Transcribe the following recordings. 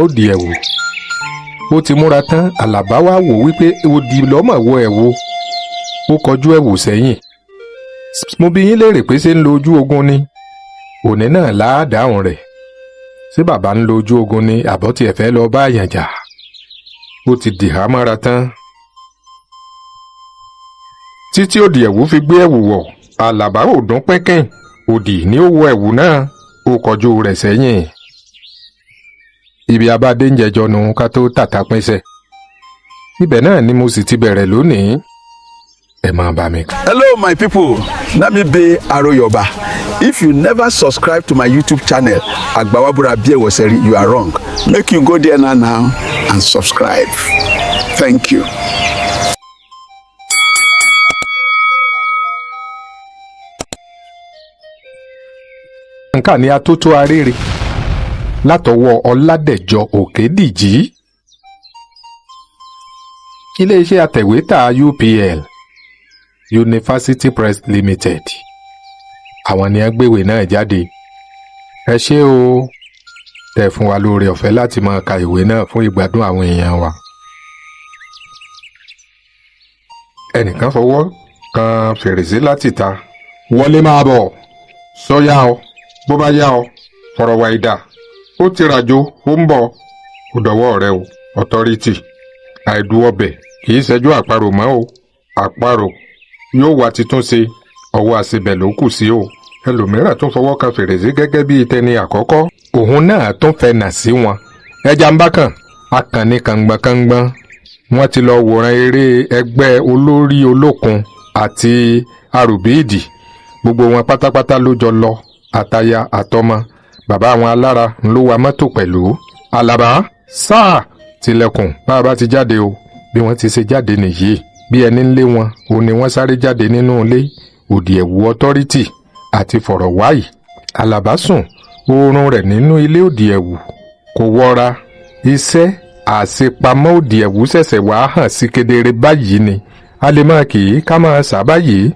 Òdì Ẹ̀wù. Ó ti múra tán. Àlàbá wá wò wípé òdì lọ́mọ̀ wọ ẹ̀wù. Ó kọjú ẹ̀wù sẹ́yìn. Mo bi yín léèrè pé ṣé ń lo ojú ogun ni? Òní náà láàdáhùn rẹ̀. Ṣé bàbá ń lo ojú ogun ni, àbọ̀ tiẹ̀ fẹ́ lọ bá àyàn jà? Ó ti dìhà mọ́ra tán. Títí Òdì Ẹ̀wù fi gbé ẹ̀wù wọ̀, Àlàbá ò dún pínpín. Òdì ni ó wọ ẹ̀wù náà, ó kọjú rẹ̀ sẹ́yìn. Ibi abádé ń jẹjọ nu ká tó tàtà pínṣẹ̀. Ibẹ̀ náà ni mo sì ti bẹ̀rẹ̀ lónìí. Ẹ máa bá mi kà. Hello, my people. Na me be Aroyoba. If you never subscribe to my YouTube channel, Agbawabura Biewoseri, you are wrong. Make you go there now, now and subscribe. Thank you. Nǹkan ní atótó arére látọwọ́ Ọládẹ̀jọ Òkèdìjì. Iléeṣẹ́ atẹ̀wétà UPL, University Press Limited, àwọn ni wọ́n gbéwèé náà jáde. Ẹ ṣé o, tẹ́ fún wa lóore ọ̀fẹ́ láti máa ka ìwé náà fún ìgbádùn àwọn èèyàn wa. Ẹnìkan fọwọ́ kan fèrèsé láti ta. Wọlé, máa bọ̀, sọ́yà ọ, bó bá yá ọ, fọ̀rọ̀ wá ìdá. Ó ti ràjò, ó ń bọ̀, ó dọ̀wọ́ rẹ o. Authority àìdù ọbẹ̀ kì í ṣẹjú àparò mọ́ o. Àparò yóò wá titún ṣe, ọwọ́ àṣebẹ̀ ló kù sí o. Ẹlòmíràn tún fọwọ́ kan fèrèsé gẹ́gẹ́ bíi tẹni àkọ́kọ́, òun náà tún fẹ́ nà sí wọn. Ẹja ń bá kàn akànnì kàngbọ̀nkàngbọ̀n. Wọ́n ti lọ wòran eré ẹgbẹ́ olórí olókun àti arùbíìdì. Gbogbo wọn pátápátá ló jọ lọ, àtaya àtọmọ. Bàbá àwọn alára ló wa mọ́tò pẹ̀lú. Àlàbá sáà tilẹ̀kùn bá a bá ti jáde o. Bí wọ́n ti ṣe jáde nìyí, bí ẹni ń lé wọn ò ní wọ́n sáré jáde nínú ilé. Òdì Ẹ̀wù Authority àti Fọ̀rọ̀wáì. Àlàbá sùn oorun rẹ̀ nínú ilé Òdì Ẹ̀wù kò wọra. Iṣẹ́ àṣepamọ́ Òdì Ẹ̀wù ṣẹ̀ṣẹ̀ wàá hàn sí kedere báyìí ni. A lè máa kì í ká máa sà báyìí,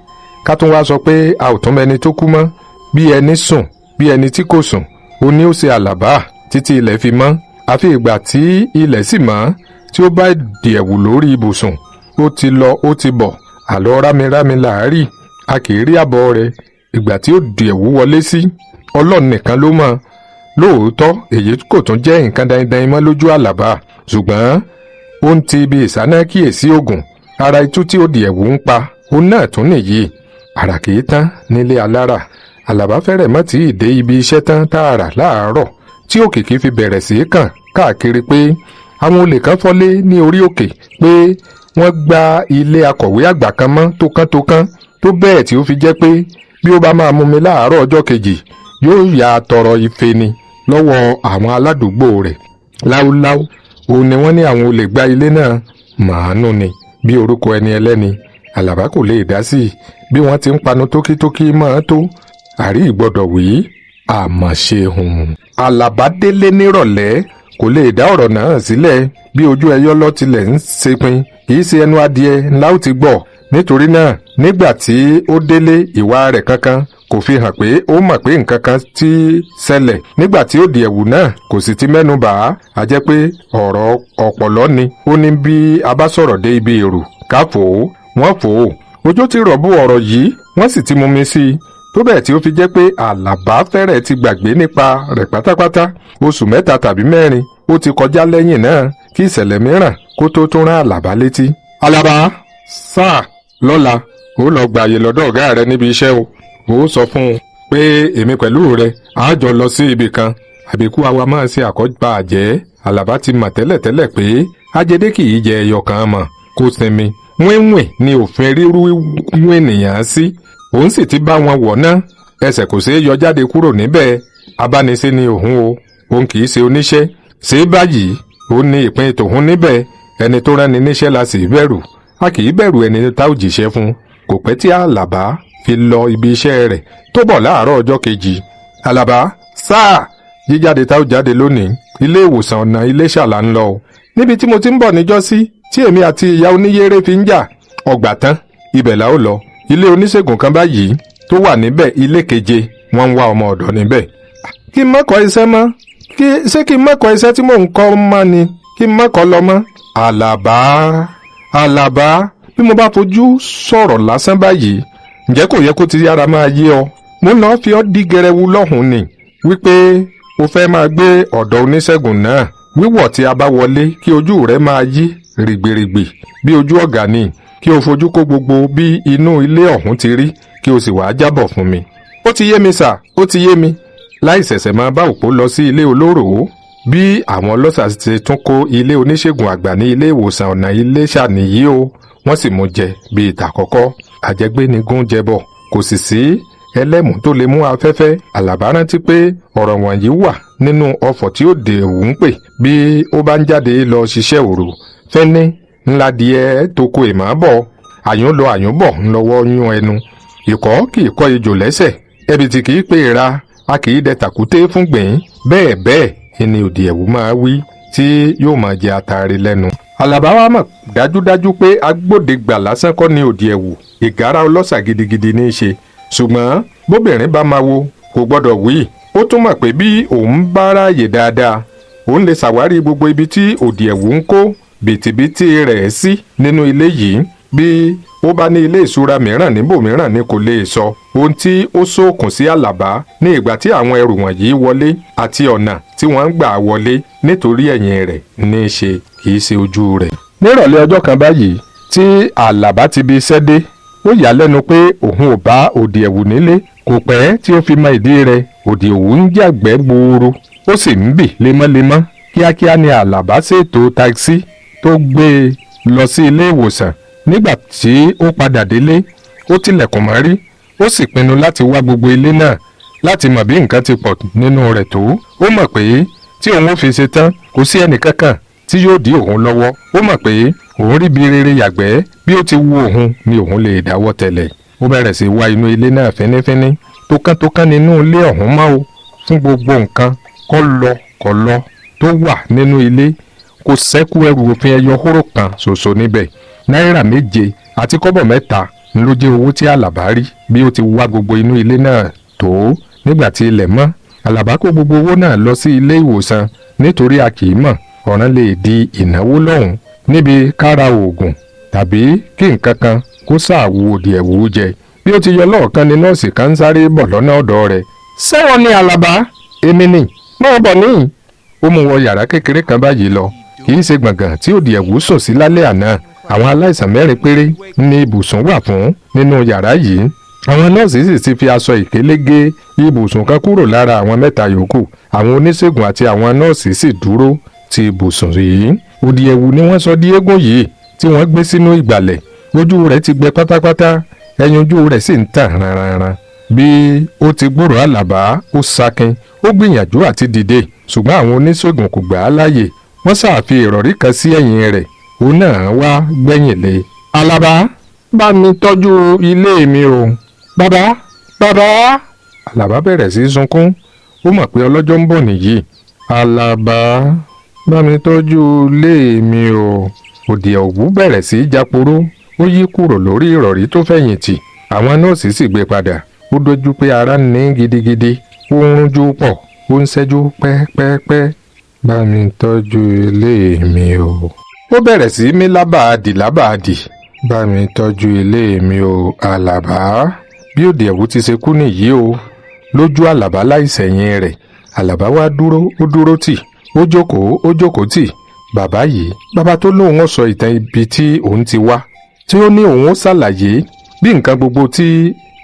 ká tún wá sọ pé a ò tún mẹni tó kú mọ́. Bí ẹni sùn bí ẹni tí kò sùn, ó ní ó ṣe Àlàbá títí ilẹ̀ fi mọ́. Àfi ìgbà tí ilẹ̀ sì mọ́ tí ó bá Òdì Ẹ̀wù lórí ibùsùn. Ó ti lọ, ó ti bọ̀, àlọ́ rámirámi làárí, a kì í rí àbọ̀ rẹ̀. Ìgbà tí Òdì Ẹ̀wù wọlé sí, Ọlọ́run nìkan ló mọ̀. Lóòótọ́, èyí kò tún jẹ́ nǹkan dandan mọ́ lójú Àlàbá, ṣùgbọ́n ó ń ti ibi ìsáná kíyèsí oògùn ara itú tí Òdì Ẹ̀wù ń pa òun náà tún nìyí. Àrà kì í tán nílé alára. Àlàbá fẹ́rẹ̀ mọ́ tí ì dé ibi iṣẹ́ tán tààrà láàárọ̀ tí òkìkí fi bẹ̀rẹ̀ sí í kàn káàkiri pé àwọn olè kan fọ́lé ní orí òkè, pé wọ́n gba ilé akọ̀wé àgbà kan mọ́ tókántókán, tó bẹ́ẹ̀ tí ó fi jẹ́ pé bí ó bá máa mú mi láàárọ̀ ọjọ́ kejì, yóò yà tọrọ ife ni lọ́wọ́ àwọn aládùúgbò rẹ̀. Láúláú òun ni wọ́n ní àwọn olè gba ilé náà. Màánú ni bí orúkọ ẹni ẹlẹ́ni. Àlàbá kò lè dá sí i. Bí wọ́n ti ń panu tókítókí máa tó àrí ìgbọ́dọ̀ wí àmọ̀ṣe hùn. Àlàbá délé nírọ̀lẹ́, kò lè dá ọ̀rọ̀ náà sílẹ̀. Bí ojú ẹyọ lọ tilẹ̀ ń sepin, kì í ṣe ẹnu adìẹ ńlá ó ti gbọ́. Nítorí náà, nígbà tí ó délé, ìwà rẹ̀ kankan kò fi hàn pé ó mọ̀ pé nǹkan kan ti ṣẹlẹ̀. Nígbà tí Òdì Ẹ̀wù náà kò sì ti mẹ́nu bà á, a jẹ́ pé ọ̀rọ̀ ọ̀pọ̀lọ́ ni. Ó ní bí a bá sọ̀rọ̀ dé ibi èrò ká fò ó, wọ́n fò ó. Ojú ti rọ̀ bú ọ̀rọ̀ yìí, wọ́n sì ti mú mi sí i tó bẹ́ẹ̀ tí ó fi jẹ́ pé Àlàbá fẹ́rẹ̀ ti gbàgbé nípa rẹ̀ pátápátá. Oṣù 3 tàbí 4 ó ti kọjá lẹ́yìn náà kí ìṣẹ̀lẹ̀ mìíràn kó tó tún rán Àlàbá létí. Àlàbá sáà lọ́la, ó lọ gbààyè lọ́dọ̀ ọ̀gá rẹ níbi iṣẹ́ o. Ó sọ fún un pé èmi pẹ̀lú rẹ á jọ lọ sí ibì kan. Àbíkú àwa máa ṣe àkọ́gbà àjẹ́. Àlàbá ti mọ̀ tẹ́lẹ̀tẹ́lẹ̀ pé ajédé kì í jẹ ẹyọ kan mọ̀ kó sinmi. Wíwìn ni òfin rírú ènìyàn sí, òun sì ti bá wọn wọ̀ náà. Ẹsẹ̀ kò ṣeé yọ jáde kúrò níbẹ̀. Abánisí ni òun o, òun kì í ṣe oníṣẹ́. Ṣé báyìí ó ní ìpín tòun níbẹ̀? Ẹni tó ránni níṣẹ́ la sì bẹ̀rù, a kì í bẹ̀rù ẹni tá ò jíṣẹ́ fún. Kò pẹ́ tí Àlàbá fi lọ ibi iṣẹ́ rẹ̀ tó bọ̀ láàárọ̀ ọjọ́ kejì. Àlàbá sáà jíjáde tá ò jáde lónìí, ilé ìwòsàn ọ̀nà Iléṣà là ń lọ o. Níbi tí mo ti ń bọ̀ níjọ́sí tí èmi àti ìyá oníyéré fi ń jà ọgbà tán, ibẹ̀ là ó lọ. Ilé oníṣègùn kan báyìí tó wà níbẹ̀, ilé keje, wọ́n ń wá ọmọ ọ̀dọ̀ níbẹ̀. Kí n má kọ́ iṣẹ́ mọ́. Ṣé kí n má kọ́ iṣẹ́ tí mò ń kọ́ mọ́ ni? Kí n má kọ́ lọ mọ́? Àlàbá, Àlàbá, bí mo bá fojú sọ̀rọ̀ lásán báyìí, ǹjẹ́ kò yẹ kó ti yára máa yé ọ? Mo lọ́ọ́ fi ọ́ dí gẹrẹwu lọ́hùn-ún ni wípé o fẹ́ máa gbé ọ̀dọ̀ oníṣègùn náà. Wíwọ̀ tí a bá wọlé kí ojú rẹ máa yí rìgbìrìgbì bí ojú ọ̀gá ni, kí o fojú kó gbogbo bí inú ilé ọ̀hún ti rí, kí o sì wàá jábọ̀ fún mi. Ó ti yé mi sà, ó ti yé mi. Láì ṣẹ̀ṣẹ̀ máa bá òpó lọ sí ilé olóró, bí àwọn ọlọ́ṣà ti tún kó ilé oníṣègùn àgbà ní ilé ìwòsàn ọ̀nà Iléṣà nìyí o. Wọ́n sì mú jẹ bí ìtàkọ́kọ́. Àjẹgbé ni gún jẹbọ, kò sì sí ẹlẹ́mù tó lè mú afẹ́fẹ́. Àlàbá rántí pé ọ̀rọ̀ wọ̀nyí wà nínú ọfọ̀ tí ó dè òun ń pè bí ó bá ń jáde lọ ṣiṣẹ́ òru. Fẹ́ni ńlá díẹ̀ tó kó ìmọ̀ bọ̀, àyùn lọ àyùn bọ̀ ńlọ́wọ́ yún ẹnu. Ìkọ́ kì í kọ́ ejò lẹ́sẹ̀, ẹbìtì kì í pè ra, a kì í dẹ tàkúté fún gbìn. Bẹ́ẹ̀ bẹ́ẹ̀ ni òdì ẹ̀wù máa wí tí yóò máa jẹ atare lẹ́nu. Àlàbá wa mọ̀ dájúdájú pé agbódegbà lásán kọ́ ni òdì ẹ̀wù, ìgárá ọlọ́ṣà gidigidi ní í ṣe. Ṣùgbọ́n bóbìnrin bá máa wo kò gbọ́dọ̀ wí. Ó tún mọ̀ pé bí òun bá ráàyè dáadáa, òun lè ṣàwárí gbogbo ibi tí òdì ẹ̀wù ń kó bìtìbìtì rẹ̀ sí nínú ilé yìí. Bí ó bá ní ilé ìṣura mìíràn níbòmíràn ni kò lè sọ. Ohun tí ó ṣókùn sí Àlàbá ní ìgbà tí àwọn ẹrù wọ̀nyí wọlé àti ọ̀nà tí wọ́n ń gbà wọlé, nítorí ẹ̀yìn rẹ̀ ní í ṣe, kì í ṣe ojú rẹ̀. Nírọ̀lẹ́ ọjọ́ kan báyìí tí Àlàbá ti bi iṣẹ́ dé, ó yà á lẹ́nu pé òun ò bá òdì ẹ̀wù nílé. Kò pẹ́ tí ó fi mọ ìdí rẹ̀, òdì ẹ̀wù ń jàgbẹ́ gbuuru, ó sì ń bì lemọ́lemọ́. Kíákíá ni Àlàbá ṣètò takisí tó gbé e lọ sí ilé ìwòsàn. Nígbà tí ó padà délé, ó tilẹ̀kùn mọ́rí, ó sì pinnu láti wá gbogbo ilé náà láti mọ̀ bí nǹkan ti pọ̀ nínú rẹ̀ tó. Ó mọ̀ pé tí òun ó fi ṣe tán, kò sí ẹnìkankan tí yóò dí òun lọ́wọ́. Ó mọ̀ pé òun rí bí rere yàgbẹ́, bí ó ti wù òun ni òun lè dáwọ́ tẹ̀lẹ̀. Ó bẹ̀rẹ̀ sí wá inú ilé náà fínífíní. Tókántókán nínú ilé ọ̀hún mọ́ o fún gbogbo nǹkan kọ́lọkọ̀lọ tó wà nínú ilé. Kò sẹ́kù ẹrù òfin ẹyọ hóró kan ṣoṣo níbẹ̀. Náírà 7 àti kọ́bọ̀ 3 ló jẹ́ owó tí Àlàbá rí bí ó ti wá gbogbo inú ilé náà tó. Nígbà tí ilẹ̀ mọ́, Àlàbá kó gbogbo owó náà lọ sí ilé ìwòsàn, nítorí a kì í mọ̀, ọ̀ràn lè di ìnáwó lọ́hùn níbi kára oògùn tàbí kí nǹkan kan kó ṣàwò òdì ẹ̀wù jẹ. Bí ó ti yọ lọ́ọ̀kan ni nọ́ọ̀sì kan ń sáré bọ̀ lọ́nà ọ̀dọ̀ rẹ̀. Sẹ́wọ̀n ni Àlàbá? Èmi ni, máa bọ̀ níyìn. Ó mú wọ yàrá kékeré kan báyìí lọ. Kì í ṣe gbọ̀ngàn tí òdì ẹ̀wù sùn sí lálẹ́ àná. Àwọn aláìsàn 4 péré ní ibùsùn wà fún nínú yàrá yìí. Àwọn nọ́ọ̀sì sì ti fi aṣọ ìkélé gé ibùsùn kan kúrò lára àwọn 3 yòókù. Àwọn oníṣègùn àti àwọn nọ́ọ̀sì sì dúró ti ibùsùn yìí. Òdì ẹ̀wù ni wọ́n sọ di eégún yìí tí wọ́n gbé sínú ìgbàlẹ̀. Ojú rẹ̀ ti gbẹ pátápátá, ẹyin ojú rẹ̀ sì ń tàn ranranran. Bí ó ti gbúròó Àlàbá, ó sakin, ó gbìyànjú àti dìde, ṣùgbọ́n àwọn oníṣègùn kò gbà á láàyè. Wọ́n ṣàfi ìrọ̀rí kan sí ẹ̀yìn rẹ̀, òun náà wá gbẹ̀yìn lé. Àlàbá, bá mi tọ́jú ilé mi o. Bàbá, bàbá. Àlàbá bẹ̀rẹ̀ sí í sunkún. Ó mọ̀ pé ọlọ́jọ́ ń bọ̀ nìyí. Àlàbá, bá mi tọ́jú ilé mi o. Òdì ẹ̀wù bẹ̀rẹ̀ sí í jáporó. Ó yí kúrò lórí ìrọ̀rí tó fẹ̀yìntì. Àwọn nọ́ọ̀sì sì gbé padà. Ó dojú pé ara ń ní gidigidi, ó ń rúnjú pọ̀, ó ń ṣẹ́jú pẹ́pẹ́pẹ́. Bá mi tọ́jú ilé mi o. Ó bẹ̀rẹ̀ sí í mí lábàádì lábàádì. Bá mi tọ́jú ilé mi o, Àlàbá. Bí òdì ẹ̀wù ti ṣe kú nìyí o, lójú Àlàbá láìsẹ̀yìn rẹ̀. Àlàbá wá dúró, ó dúró tì, ó jókòó, ó jókòó tì. Bàbá yìí, bàbá tó lóun ó sọ ìtàn ibi tí òun ti wá, tí ó ní òun ó ṣàlàyé bí nǹkan gbogbo tí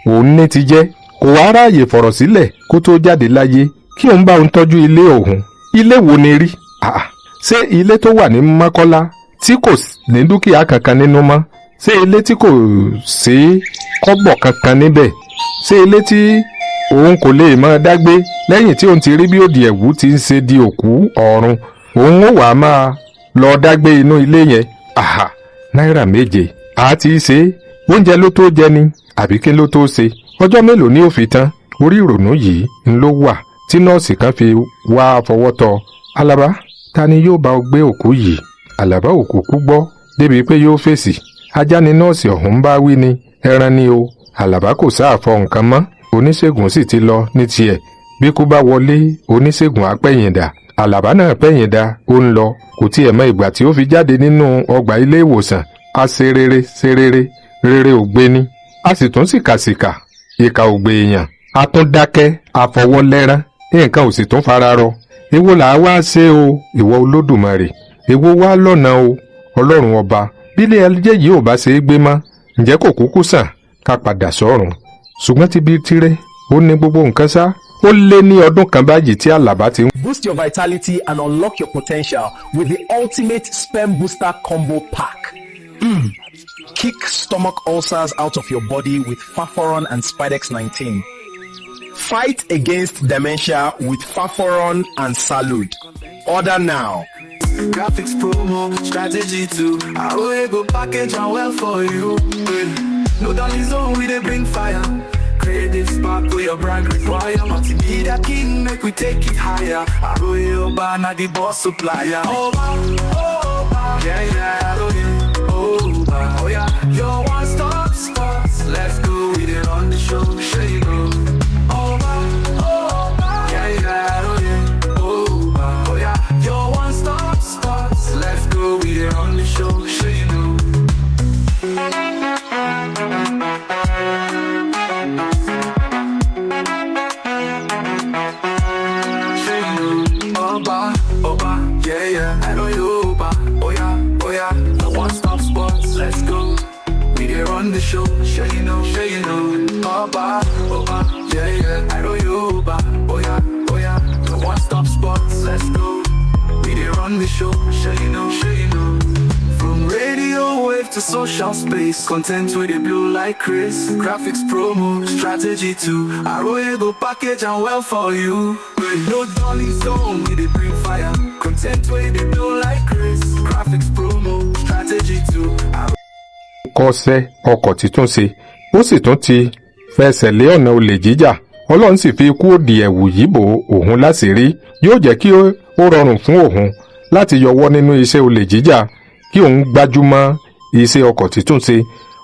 òun ní ti jẹ́, kò wá ráàyè fọ̀rọ̀ sílẹ̀ kó tó jáde láyé kí òun bá òun tọ́jú ilé òun. Ilé wo ni rí? Àà, ṣé ilé tó wà ní Mọ́kọ́lá tí kò ní dúkìá kankan nínú mọ́? Ṣé ilé tí kò sí kọ́bọ̀ kankan níbẹ̀? Ṣé ilé tí òun kò lè máa dágbé lẹ́yìn tí òun ti rí bí òdì ẹ̀wù ti ń ṣe di òkú ọ̀run? Òun ó wàá máa lọ dágbé inú ilé yẹn. Àhà, náírà 7 àti ṣe oúnjẹ ló tó jẹ ni àbí kí ló tó ṣe? Ọjọ́ mélòó ni ó fi tán? Orí ìrònú yìí ń ló wà tí nọ́ọ̀sì kan fi wá fọwọ́ tọ́. Àlàbá, ta ni yóò bá ọ gbé òkú yìí? Àlàbá òkú gbọ́ débi pé yóò fèsì. Ajá ni nọ́ọ̀sì ọ̀hún bá wí ni, ẹran ni o. Àlàbá kò sáàfọ nǹkan mọ́. Oníṣègùn sì ti lọ ní tiẹ̀. Bí kú bá wọlé, oníṣègùn á pẹ̀yìndà. Àlàbá náà pẹ̀yìndà, ó ń lọ. Kò tiẹ̀ mọ ìgbà tí ó fi jáde nínú ọgbà ilé ìwòsàn. A ṣe rere ṣe rere, rere ò gbé ni. A sì tún sìkàsìkà, ìkà ò gbé èèyàn. A tún dákẹ́, a fọwọ́ lẹ́rán, nǹkan ò sì tún fara rọ. Èwo là á wá ṣe o, ìwọ Olódùmarè? Èwo wá lọ́nà o, Ọlọ́run ọba? Bílé ẹjẹ́ yìí ò bá ṣe é gbé mọ́, ǹjẹ́ kò kúkú sàn ká padà sọ́run? Ṣùgbọ́n ti bí tirẹ̀ ó ní gbogbo nǹkan sá. Ó lé ní ọdún kan báyìí tí Àlàbá ti ń Boost your vitality and unlock your potential with the ultimate sperm booster combo pack. Kick stomach ulcers out of your body with Faforon and Spidex 19. Fight against dementia with Faforon and Salud. Order now. Graphics promo, strategy too. Aroye go package and well for you. No dolly zone, we dey bring fire. Creative spark where your brand require. Multimedia king, make we take it higher. Aroye Oba, na the boss supplier. Oba, Oba, yeah, Aroye, Oba. Oh yeah, your one-stop spot. Let's go, we dey run the show, show you go. Oba, Oba, yeah, Aroye, Oba. Oh yeah, your one-stop spot. Let's go, we dey run the show, show you know. Show you know. Oba, Oba, yeah, I know you, Oba. Oh yeah, oh yeah, the one-stop spot. Let's go. We dey run the show, sure you know, sure you know. Oba, Oba, yeah, I know you, Oba. Oh yeah, oh yeah, the one-stop spot. Let's go. We dey run the show, sure you know, sure you know. From radio wave to social space, content with the blue like Chris. Graphics promo, strategy too. Aroye go package and well for you. No dolly zone, we dey bring fire. Content with the blue like Chris. Graphics promo, strategy too. Kọ́ṣẹ́ ọkọ̀ títún ṣe, ó sì tún ti fẹsẹ̀ lé ọ̀nà olè jíjà. Ọlọ́run sì fi ikú òdì ẹ̀wù yìí bò òun láṣìírí. Yóò jẹ́ kí ó rọrùn fún òun láti yọwọ́ nínú iṣẹ́ olè jíjà, kí òun gbájúmọ́ iṣẹ́ ọkọ̀ títún ṣe.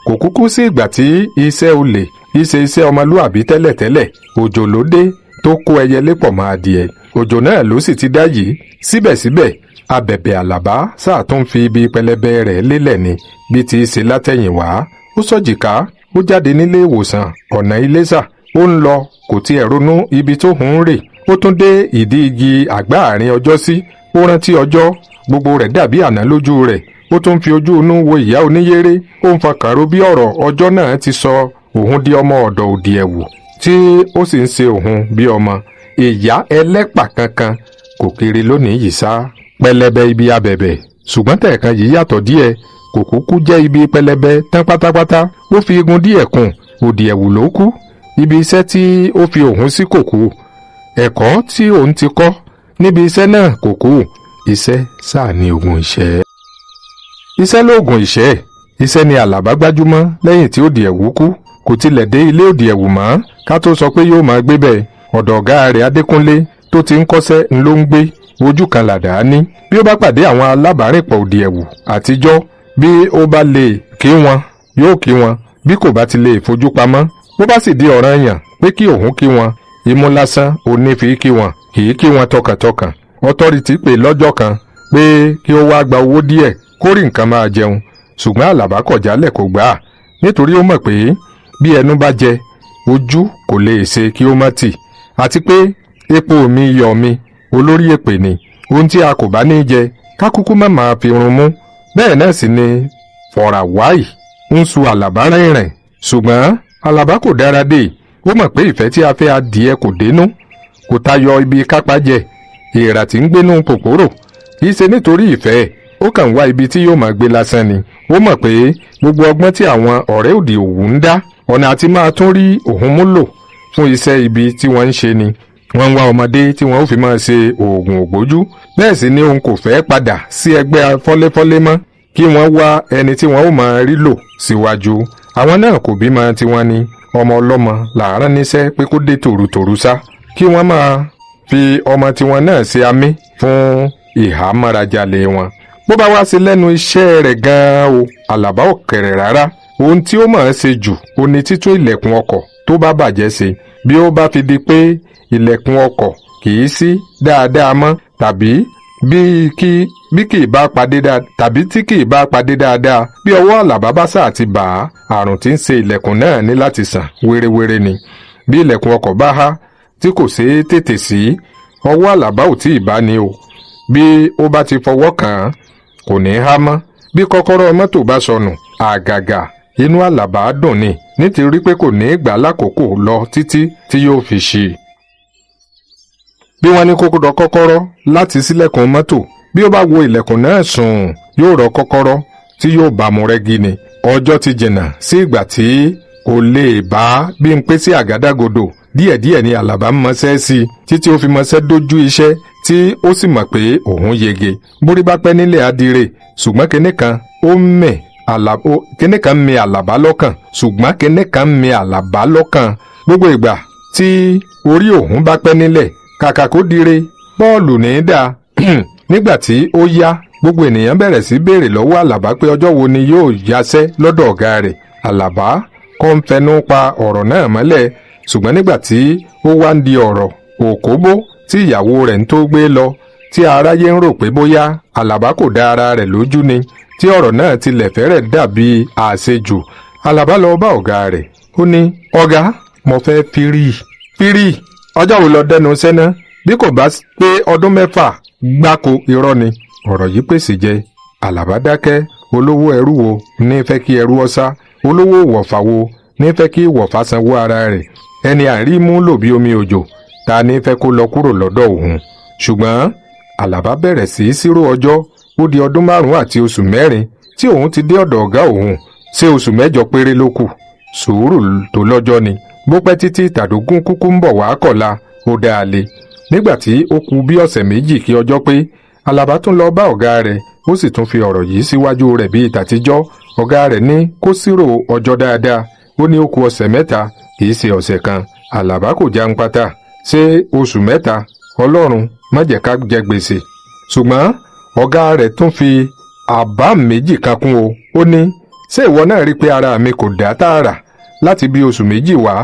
Kò kúkú sí ìgbà tí iṣẹ́ olè iṣẹ́ iṣẹ́ ọmọlúàbí tẹ́lẹ̀tẹ́lẹ̀. Òjò ló dé tó kó ẹyẹlé pọ̀ mọ́ adìẹ. Òjò náà ló sì ti dá yìí. Síbẹ̀síbẹ̀, abẹ̀bẹ̀ Àlàbá sáà tó ń fi ibi pẹlẹbẹ rẹ̀ lélẹ̀ ni bí ti ṣe látẹ̀yìnwá. Ó sọ̀jìká, ó jáde nílé ìwòsàn ọ̀nà Iléṣà. Ó ń lọ, kò tiẹ̀ ronú ibi tó ń rè. Ó tún dé ìdí igi àgbá àárín ọjọ́ sí. Ó rántí ọjọ́, gbogbo rẹ̀ dàbí àná lójú rẹ̀. Ó tún fi ojú inú wo ìyá oníyéré. Ó ń fọkàn ro bí ọ̀rọ̀ ọjọ́ náà ti sọ òun di ọmọ ọ̀dọ̀ òdì ẹ̀wù, tí ó sì ń ṣe òun bí ọmọ ìyá ẹlẹ́pà kankan kò kiri lónìí yìí sá. Pẹlẹbẹ ibi abẹ̀bẹ̀, ṣùgbọ́n tẹ̀ẹ̀kan yìí yàtọ̀ díẹ̀. Kò kúkú jẹ́ ibi pẹlẹbẹ tán pátápátá. Ó fi igun díẹ̀ kùn. Òdì ẹ̀wù ló kú. Ibi iṣẹ́ tí ó fi òun sí kò kú. Ẹ̀kọ́ tí òun ti kọ́ níbi iṣẹ́ náà kò kú. Iṣẹ́ sáà ní oògùn ìṣẹ́. Iṣẹ́ lóògùn ìṣẹ́. Iṣẹ́ ni Àlàbá gbájúmọ́ lẹ́yìn tí òdì ẹ̀wù kú. Kò tilẹ̀ dé ilé òdì ẹ̀wù mọ́ ká tó sọ pé yóò máa gbé bẹ́ẹ̀. Ọ̀dọ̀ ọ̀gá rẹ̀ Adékúnlé tó ti ń kọ́ṣẹ́ ń ló ń gbé. Ojú kan làdá ní. Bí ó bá pàdé àwọn alábàárìnpọ̀ òdì ẹ̀wù àtijọ́, bí ó bá lè kí wọn yóò kí wọn, bí kò bá ti lè fojú pamọ́. Bó bá sì di ọ̀ranyàn pé kí òun kí wọn, imú lásán òní fi kí wọn, kì í kí wọn tọkàntọkàn. Ọtọ́rìtì pè lọ́jọ́ kan pé kí ó wá gba owó díẹ̀ kó rí nǹkan máa jẹun, ṣùgbọ́n Àlàbá kọ̀ jálẹ̀, kò gbà á, nítorí ó mọ̀ pé bí ẹnu bá jẹ, ojú kò lè ṣe kí ó má tì, àti pé epo mi iyọ̀ mi olórí èpè ni. Ohun tí a kò bá ní jẹ, ká kúkú má máa fi run mú. Bẹ́ẹ̀ náà sì ni fọ̀ràwáì ń su Àlàbá rìnrìn, ṣùgbọ́n Àlàbá kò dára dé. Ó mọ̀ pé ìfẹ́ tí a fẹ́ adìẹ kò dénú, kò tayọ ibi kápá jẹ. Èèrà tí ń gbénú pòpòrò kì í ṣe nítorí ìfẹ́, ó kàn wá ibi tí yóò máa gbé lásán ni. Ó mọ̀ pé gbogbo ọgbọ́n tí àwọn ọ̀rẹ́ òdì òwú ń dá, ọ̀nà àti máa tún rí òun mú lò fún iṣẹ́ ibi tí wọ́n ń ṣe ni. Wọ́n ń wá ọmọdé tí wọ́n ó fi máa ṣe oògùn ògbójú. Bẹ́ẹ̀ sì ni òun kò fẹ́ padà sí ẹgbẹ́ fọ́léfọ́lé mọ́, kí wọ́n wá ẹni tí wọ́n ó máa rí lò síwájú. Àwọn náà kò bímọ tiwọn ni. Ọmọ ọlọ́mọ làárọ̀ níṣẹ́ pé kó dé tòrutòru sá, kí wọ́n máa fi ọmọ tiwọn náà ṣe amí fún ìhámọ́rajalè wọn. Bó bá wá sí lẹ́nu iṣẹ́ rẹ̀ gan-an o, Àlàbá ò kẹ̀rẹ̀ rárá. Ohun tí ó máa ń ṣe jù ó ní títún ilẹ̀kùn ọkọ̀ tó bá bàjẹ́ ṣe. Bí ó bá fi di pé ilẹ̀kùn ọkọ̀ kì í sí dáadáa mọ́, tàbí bí kì í bá padé dáa, tàbí tí kì í bá padé dáadáa, bí ọwọ́ Àlàbá bá sáà ti bà á, àrùn tí ń ṣe ilẹ̀kùn náà ní láti sàn wérewére ni. Bí ilẹ̀kùn ọkọ̀ bá há tí kò ṣeé tètè sí, ọwọ́ Àlàbá ò tí ì bá ní o. Bí ó bá ti fọwọ́ kàn án, kò ní há mọ́. Bí kọ́kọ́rọ́ mọ́tò bá sọnù, àgàgà inú Àlàbá dùn ni, nítorí pé kò ní gbà lákòókò lọ títí tí yóò fi ṣí i. Bí wọ́n ní kó rọ kọ́kọ́rọ́ láti ṣílẹ̀kùn mọ́tò, bí ó bá wo ilẹ̀kùn náà sùn, yóò rọ kọ́kọ́rọ́ tí yóò bá mu rẹ́gí ni. Ọjọ́ ti jìnnà sí ìgbà tí kò lè bá Bímpé sí àgádágodo. Díẹ̀díẹ̀ ni Àlàbá ń mọṣẹ́ sí i títí ó fi mọṣẹ́ dójú iṣẹ́, tí ó sì mọ̀ pé òun yege. Bórí bá pẹ́ nílẹ̀ adire, ṣùgbọ́n kinní kan ó mẹ̀ kinní kan mi Àlàbá lọ́kàn, ṣùgbọ́n kinní kan mi Àlàbá lọ́kàn. Gbogbo ìgbà tí orí òun bá pẹ́ nílẹ̀, kàkà kó dire, bọ́ọ̀lù ní í dà. Nígbà tí ó yá, gbogbo ènìyàn bẹ̀rẹ̀ sí béèrè lọ́wọ́ Àlàbá pé ọjọ́ wo ni yóò yaṣẹ́ lọ́dọ̀ ọ̀gá rẹ̀. Àlàbá kò ń fẹnu pa ọ̀rọ̀ náà mọ́lẹ̀, ṣùgbọ́n nígbà tí ó wá ń di ọ̀rọ̀ òkóbó tí ìyàwó rẹ̀ ń tó gbé lọ, tí aráyé ń rò pé bóyá Àlàbá kò dá ara rẹ̀ lójú ni, tí ọ̀rọ̀ náà tilẹ̀ fẹ́rẹ̀ dàbí àṣejù, Àlàbá lọ bá ọ̀gá rẹ̀. Ó ní, ọ̀gá, mo fẹ́ fírì. Fírì? Ọjọ́ wo lọ dẹnu sẹ́ná? Bí kò bá pé ọdún 6 gbáko, irọ́ ni. Ọ̀rọ̀ yìí pèsè jẹ. Àlàbá dákẹ́. Olówó ẹrú wo ní fẹ́ kí ẹrú ọ̀sá? Olówó wọ̀fà wo ní fẹ́ kí wọ̀fà sanwó ara rẹ̀? Ẹni àrí mú lò bí omi òjò, ta ní fẹ́ kó lọ kúrò lọ́dọ̀ òun? Ṣùgbọ́n Àlàbá bẹ̀rẹ̀ sí í ṣírò ọjọ́. Ó di ọdún 5 àti oṣù 4 tí òun ti dé ọ̀dọ̀ ọ̀gá òun. Ṣé oṣù 8 péré ló kù? Sùúrù tó lọ́jọ́ ni. Bó pẹ́ títí, tàdógún kúkú ń bọ̀ wá kọ̀la, ó dáa le. Nígbà tí ó kù bí ọ̀sẹ̀ 2 kí ọjọ́ pé, Àlàbá tún lọ bá ọ̀gá rẹ̀, ó sì tún fi ọ̀rọ̀ yìí síwájú rẹ̀ bíi tàtijọ́. Ọ̀gá rẹ̀ ní kó ṣírò ọjọ́ dáadáa. Ó ní ó kù ọ̀sẹ̀ 3, kì í ṣe ọ̀sẹ̀ kan. Àlàbá kò jàǹpátá. Ṣé oṣù 3? Ọlọ́run má jẹ́ ká jẹ gbèsè. Ṣùgbọ́n ọ̀gá rẹ̀ tún fi àbá méjì kan kún o. Ó ní, ṣé ìwọ náà rí pé ara mi kò dá tààrà láti bí oṣù 2 wá?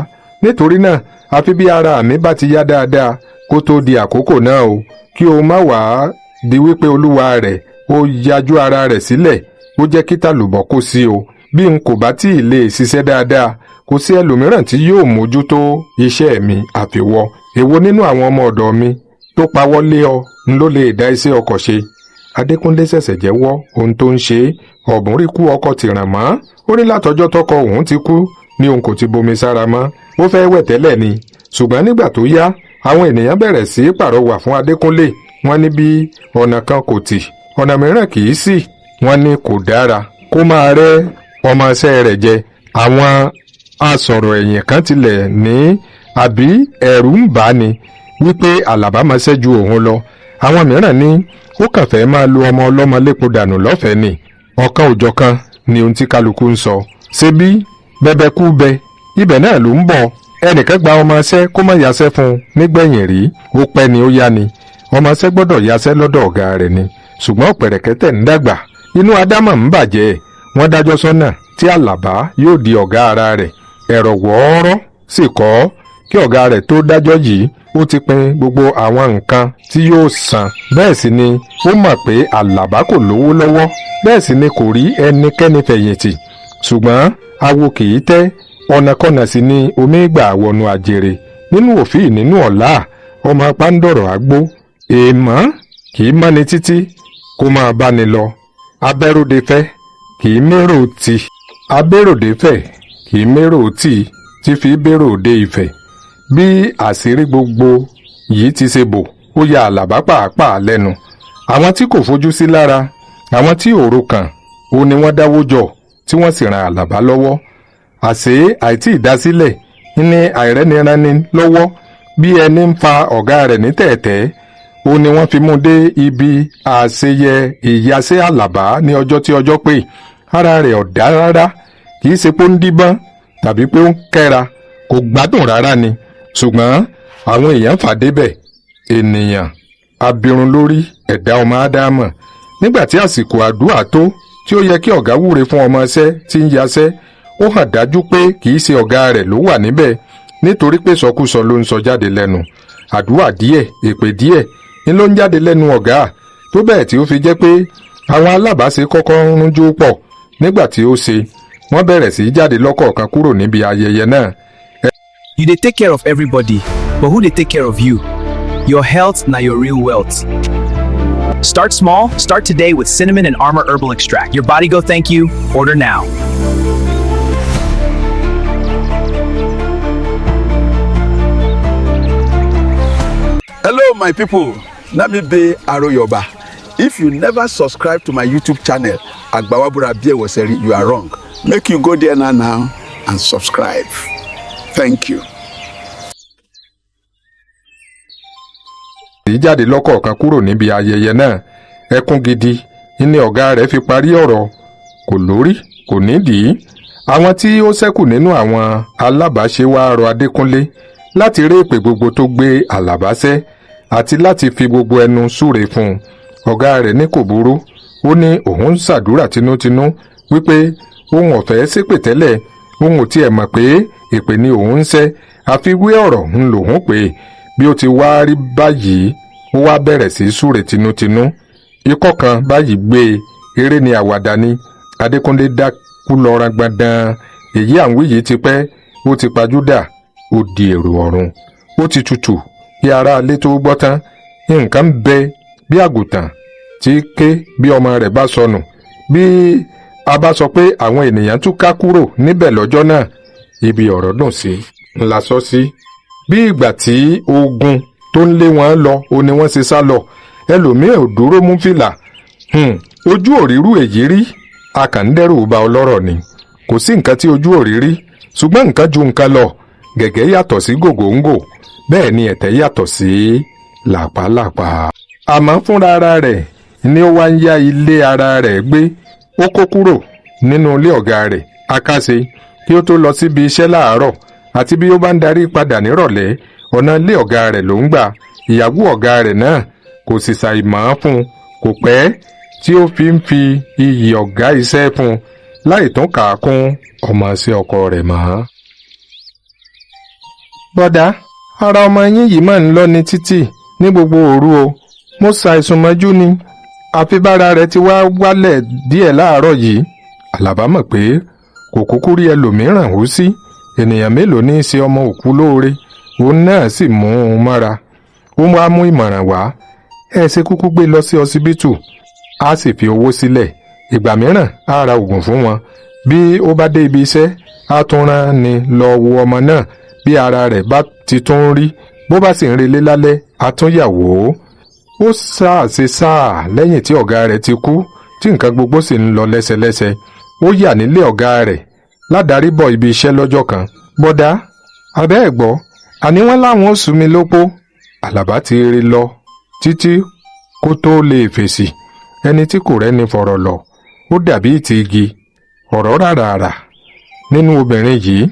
Nítorí náà, àfi bí ara mi bá ti yá dáadáa kó tó di àkókò náà o, kí o má wàá di wípé olúwa rẹ̀ ó yajú ara rẹ̀ sílẹ̀, ó jẹ́ kí tàlùbọ̀ kó sí o. Bí n kò bá tí ì lè ṣiṣẹ́ dáadáa, kò sí ẹlòmíràn tí yóò mójútó iṣẹ́ mi àfiwọ́. Èwo nínú àwọn ọmọ ọ̀dọ̀ mi tó pawọ́ lé ọ ń ló lè dá iṣẹ́ ọkọ̀ ṣe? Adékúnlé ṣẹ̀ṣẹ̀ jẹ́wọ́ ohun tó ń ṣe. Ọ̀bùn rí kú ọkọ̀ ti ràn mọ́. Ó ní látọjọ́ tọkọ òun ti kú ni òun kò ti bomi sára mọ́. Ó fẹ́ wẹ̀ tẹ́lẹ̀ ni, ṣùgbọ́n nígbà tó yá, àwọn ènìyàn bẹ̀rẹ̀ sí í pàrọwà fún Adékúnlé. Wọ́n ní bí ọ̀nà kan kò tì, ọ̀nà mìíràn kì í sì. Wọ́n ní kò dára kó máa rẹ́ ọmọọṣẹ́ rẹ̀ jẹ. Àwọn asọ̀rọ̀ ẹ̀yìn kan tilẹ̀ ní àbí ẹ̀rù ń bà ní wípé Àlàbá máa ṣẹ́ ju òun lọ. Àwọn mìíràn ní ó kàn fẹ́ máa lo ọmọ ọlọ́mọ lépo dànù lọ́fẹ̀ẹ́ ni. Ọ̀kan òjọ̀kan ni ohun tí kálukú ń sọ. Ṣé bí bẹ́bẹ́ kú bẹ, ibẹ̀ náà ló ń bọ̀. Ẹnìkan gba ọmọọṣẹ́ kó má yaṣẹ́ fún un nígbẹ̀yìn rí. Ó pẹ́ ni ó yá ni. Ọmọọṣẹ́ gbọ́dọ̀ yaṣẹ́ lọ́dọ̀ ọ̀gá rẹ̀ ni. Ṣùgbọ́n ọ̀pẹ̀rẹ̀kẹ́tẹ̀ ń dàgbà, inú Ádámọ̀ ń bàjẹ́. Wọ́n dájọ́ sọ́nà tí Àlàbá yóò di ọ̀gá ara rẹ̀. Ẹ̀rọ wọ́ọ́rọ́ sì kọ́ kí ọ̀gá rẹ̀ tó dájọ́ yìí, ó ti pín gbogbo àwọn nǹkan tí yóò san. Bẹ́ẹ̀ sì ni ó mọ̀ pé Àlàbá kò lówó lọ́wọ́, bẹ́ẹ̀ sì ni kò rí ẹnikẹ́ni fẹ̀yìntì. Ṣùgbọ́n awo kì í tẹ́, ọ̀nàkọnà sì ni omi gbà wọnú àjèrè. Nínú òfin nínú ọ̀la, ọmọ pàǹdọ̀rọ̀ àgbo èèmọ̀ kì í mọ́ni títí kó máa bá ni lọ. Abẹ́ròde fẹ́ kì í mérò tì, abẹ́ròde fẹ́ kì í mérò tì, tí fi bérò dé Ifẹ̀. Bí àṣírí gbogbo yìí ti ṣe bò, ó ya Àlàbá pàápàá lẹ́nu. Àwọn tí kò fojú sí lára, àwọn tí òru kàn, ó ní wọ́n dáwó jọ tí wọ́n sì ran Àlàbá lọ́wọ́. Àṣé àìtí ìdásílẹ̀ ní àìrẹ́niranni lọ́wọ́ bí ẹni ń fa ọ̀gá rẹ̀ ní tẹ̀ẹ̀tẹ̀, ó ní wọ́n fi mú dé ibi àṣeyẹ ìyàsẹ́ Àlàbá ní ọjọ́ tí ọjọ́ pé. Ara rẹ̀ ò dá rárá, kì í ṣe pé ó ń díbọ́n tàbí pé ó ń kẹ́ra, kò gbádùn rárá ni. Ṣùgbọ́n àwọn èèyàn fà débẹ̀, ènìyàn abirun lórí ẹ̀dá ọmọ Ádámọ̀. Nígbà tí àsìkò àdúrà tó, tí ó yẹ kí ọ̀gá wúre fún ọmọọṣẹ́ tí ń yaṣẹ́, Ó hàn dájú pé kì í ṣe ọ̀gá rẹ̀ ló wà níbẹ̀, nítorí pé sọkúsọ ló ń sọ jáde lẹ́nu. Àdúrà díẹ̀, èpè díẹ̀ ni ló ń jáde lẹ́nu ọ̀gá, tó bẹ́ẹ̀ tí ó fi jẹ́ pé àwọn alábàáṣe kọ́kọ́ ń rúnjú pọ̀. Nígbà tí ó ṣe, wọ́n bẹ̀rẹ̀ sí í jáde lọ́kọ̀ọ̀kan kúrò níbi ayẹyẹ náà. You dey take care of everybody, but who dey take care of you? Your health na your real wealth. Start small, start today with Cinnamon and Armor Herbal Extract. Your body go thank you. Order now. Hello, my people. Na me be Aroyoba. If you never subscribe to my YouTube channel, Agbawabura Biewoseri, you are wrong. Make you go there now, now and subscribe. Thank you. Sí jáde lọ́kọ̀ọ̀kan kúrò níbi ayẹyẹ náà. Ẹkún gidi ní ọ̀gá rẹ̀ fi parí ọ̀rọ̀. Kò lórí, kò nídìí. Àwọn tí ó ṣẹ́kù nínú àwọn alábàáṣe wá rọ Adékúnlé láti rí èpè gbogbo tó gbé Àlàbá ṣẹ́ àti láti fi gbogbo ẹnu súre fún un. Ọ̀gá rẹ̀ ní kò burú. Ó ní òun ń ṣàdúrà tinútinú wípé òun ọ̀fẹ́ ṣépè tẹ́lẹ̀, òun ò tiẹ̀ mọ̀ pé èpè ni òun ń ṣẹ́, àfi wé ọ̀rọ̀ ń lòun pé bí ó ti wá rí báyìí. Ó wá bẹ̀rẹ̀ sí í súre tinútinú. Ikọ́ kan báyìí gbé e, eré ni, àwàdà ni. Adékúnlé dákú lọ rangbọ̀ndàn. Èyí à ń wí yìí ti pẹ́, ó ti pajúdà, ó di èrò ọ̀run. Ó ti tutù kí aráalé tó gbọ́ tán. Nǹkan ń bẹ bí àgùntàn tí ké bí ọmọ rẹ̀ bá sọnù. Bí a bá sọ pé àwọn ènìyàn tún ká kúrò níbẹ̀ lọ́jọ́ náà, ibi ọ̀rọ̀ dùn sí ńlá sọ sí. Bí ìgbà tí ogun tó ń lé wọn lọ ó ní wọ́n ṣe sá lọ. Ẹlòmíì ò dúró mú fìlà. Ojú òrírú èyí rí, a kàn ń dẹ́rù ba ọlọ́rọ̀ ni. Kò sí nǹkan tí ojú òrírí, ṣùgbọ́n nǹkan ju nǹkan lọ. Gẹ̀gẹ́ yàtọ̀ sí gògóńgò, bẹ́ẹ̀ ni ẹ̀tẹ́ yàtọ̀ sí làpálàpá. Àmọ́ fúnra ara rẹ̀ ni ó wá ń yá ilé ara rẹ̀ gbé. Ó kó kúrò nínú ilé ọ̀gá rẹ̀ akáṣe. Kí ó tó lọ síbi iṣẹ́ láàárọ̀ àti bí ó bá ń darí padà nírọ̀lẹ́, ọ̀nà ilé ọ̀gá rẹ̀ ló ń gbà. Ìyàwó ọ̀gá rẹ̀ náà kò sì ṣàìmọ̀ fún un. Kò pẹ́ tí ó fi ń fi iyì ọ̀gá iṣẹ́ fún un, láì tún kà á kún ọmọọṣẹ́ ọkọ rẹ̀ mọ́. Bọ́dà, ara ọmọ yín yìí máa ń lọ ní títì ní gbogbo òru o. Mo ṣàìsùn mọ́jú ni, àfi bára rẹ̀ ti wá wálẹ̀ díẹ̀ láàárọ̀ yìí. Àlàbá mọ̀ pé kò kúkú rí ẹlòmíràn hù sí. Ènìyàn mélòó ní í ṣe ọmọ òkú lóore? Òun náà sì mú un mọ́ra. Ó wá mú ìmọ̀ràn wá: ẹ ṣe kúkú gbé lọ sí ọsibítù, á sì fi owó sílẹ̀. Ìgbà mìíràn á ra oògùn fún wọn. Bí ó bá dé ibi iṣẹ́, á tún rán ni lọ wo ọmọ náà bí ara rẹ̀ bá ti tún ń rí. Bó bá sì ń relé lálẹ́, á tún yà wò ó. Ó sáà ṣe sáà lẹ́yìn tí ọ̀gá rẹ̀ ti kú, tí nǹkan gbogbo sì ń lọ lẹ́sẹlẹ́sẹ. Ó yà nílé ọ̀gá rẹ̀ ládàrí bọ̀ ibi iṣẹ́ lọ́jọ́ kan. Bọ́dá, abẹ́ ẹ̀ gbọ́, àní wọ́n láwọn ó sú mi lópó. Àlàbá ti rí lọ títí kó tó lè fèsì. Ẹni tí kò rẹ́ni fọ̀rọ̀ lọ, ó dàbí ìtì igi ọ̀rọ̀ rárá nínú obìnrin yìí.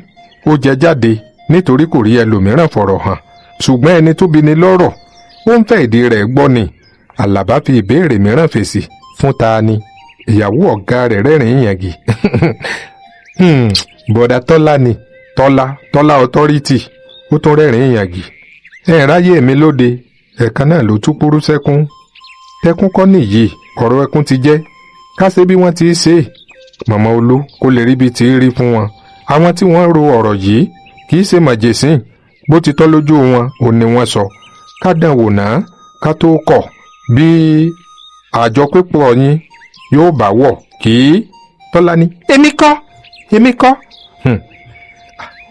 Ó jẹ jáde nítorí kò rí ẹlòmíràn fọ̀rọ̀ hàn, ṣùgbọ́n ẹni tó bi ni lọ́rọ̀, ó ń fẹ́ ìdí rẹ̀ gbọ́ ni. Àlàbá fi ìbéèrè mìíràn fèsì: fún ta ni? Ìyàwó ọ̀gá rẹ̀ rẹ́rìn-ín yàngì. Bọ̀dà Tọ́lá ni, Tọ́lá, Tọ́lá Authority." Ó tún rẹ́rìn-ín yàngì. Ẹ̀ ráyè mi lóde ẹ̀kan náà ló tún kúrú sẹ́kún. Tẹkún kọ́ nìyí, ọ̀rọ̀ ẹkún ti jẹ́. Ká ṣe bí wọ́n ti ṣe é, Màmá Olú, kó lè rí bí ti rí fún wọn. Àwọn tí wọ́n ro ọ̀rọ̀ yìí kì í ṣe màjèsín. Bó ti tọ́ lójú wọn ò ní wọ́n sọ. Ká dán wò náà ká tó kọ̀. Bí àjọ pípọ̀ yín yóò bá wọ̀ kí Tọ́lá ní, "Èmi kọ́, èmi kọ́."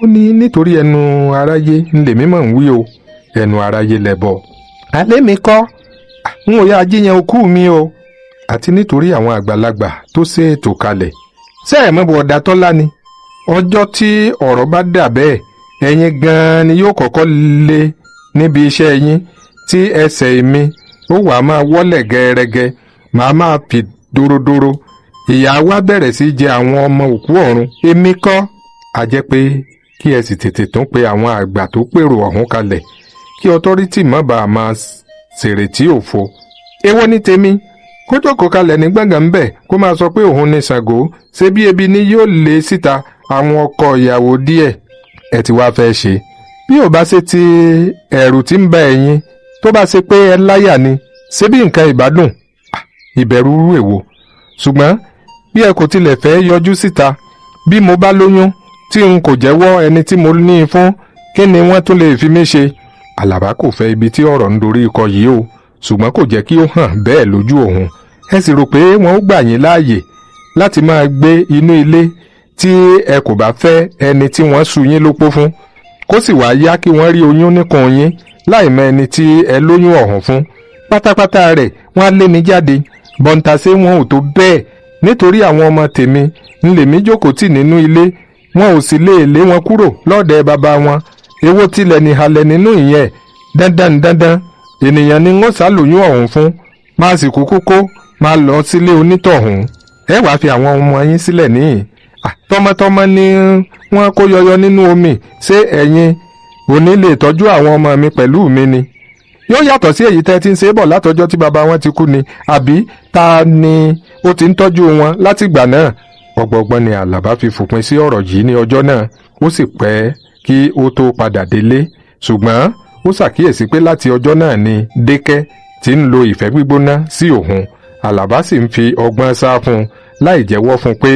Ó ní nítorí ẹnu aráyé ń lèmi mọ̀ ń wí o, ẹnu aráyé lẹ̀bọ̀. Alẹ́ mi kọ́, n ò yá ajíyan okú mi o. Àti nítorí àwọn àgbàlagbà tó ṣe ètò kalẹ̀. Ṣé ẹ̀ mọ̀ bọ̀dá Tọ́lá ni? Ọjọ́ tí ọ̀rọ̀ bá dà bẹ́ẹ̀, ẹ̀yin gan-an ni yóò kọ́kọ́ lé níbi iṣẹ́ yín, tí ẹsẹ̀ mi ó wàá máa wọ́lẹ̀ gẹ́rẹ́gẹ́, màá máa fi dóródóró. Ìyá wa bẹ̀rẹ̀ sí jẹ àwọn ọmọ òkú ọ̀run. Èmi kọ́. A jẹ́ pé kí ẹ sì tètè tún pe àwọn àgbà tó pèrò ọ̀hún kalẹ̀, kí authority má bàa máa ṣèrètí òfo. Èwo ní tèmi? Kó jókòó kalẹ̀ ní gbọ̀ngàn ńbẹ̀, kó máa sọ pé òun ní Ṣàngó. Ṣé bí ebi ni yóò lé síta? Àwọn ọkọ ìyàwó díẹ̀ ẹ ti wá fẹ́ ṣe. Bí ò bá ṣe ti ẹ̀rù tí ń bá ẹ̀yin, tó bá ṣe pé ẹ láyà ni, ṣé bí nǹkan ìbádùn? Ìbẹ̀rù rú èwo? Ṣùgbọ́n bí ẹ kò tilẹ̀ fẹ́ yọjú síta, bí mo bá lóyún tí n kò jẹ́wọ́ ẹni tí mo ní i fún, kí ni wọ́n tún lè fi mí ṣe? Àlàbá kò fẹ́ ibi tí ọ̀rọ̀ ń dorí kọ yìí o, ṣùgbọ́n kò jẹ́ kí ó hàn bẹ́ẹ̀ lójú òun. Ẹ sì rò pé wọn ó gbà yín láàyè láti máa gbé inú ilé tí ẹ kò bá fẹ́ ẹni tí wọ́n sú yín lópó fún, kó sì wá yá kí wọ́n rí oyún níkùn yín láì mọ ẹni tí ẹ lóyún ọ̀hún fún. Pátápátá rẹ̀ wọ́n á lé mi jáde. Bọ́ńtàṣé wọn ò tó bẹ́ẹ̀, nítorí àwọn ọmọ tèmi ń lèmi jókòó tì nínú ilé, wọn ò sì lè lé wọn kúrò lọ́ọ̀dẹ̀ bàbá wọn. Èwo tilẹ̀ ní halẹ̀ nínú ìyẹn? Dandan dandan ènìyàn ni wọ́n ṣàlóyún ọ̀hún fún, máa sì kúkú kó máa lọ sílé onítọ̀hún. Ẹ wàá fi àwọn ọmọ yín sílẹ̀ níhìn. Tọmọtọmọ ni wọ́n kó yọyọ nínú omi. Ṣé ẹ̀yin ò ní lè tọ́jú àwọn ọmọ mi pẹ̀lú mi ni? Yóò yàtọ̀ sí èyí tẹ́ ti ń ṣe é bọ̀ látọjọ́ tí bàbá wọn ti kú ni, àbí ta ni ó ti ń tọ́jú wọn látìgbà náà? Ọgbọ̀gbọ́n ni Àlàbá fi fòpin sí ọ̀rọ̀ yìí ní ọjọ́ náà. Ó sì pẹ́ kí ó tó padà délé, ṣùgbọ́n ó ṣàkíyèsí pé láti ọjọ́ náà ni Dékẹ́ ti ń lo ìfẹ́ gbígbóná sí òun. Àlàbá sì ń fi ọgbọ́n sá fún un láì jẹ́wọ́ fún un pé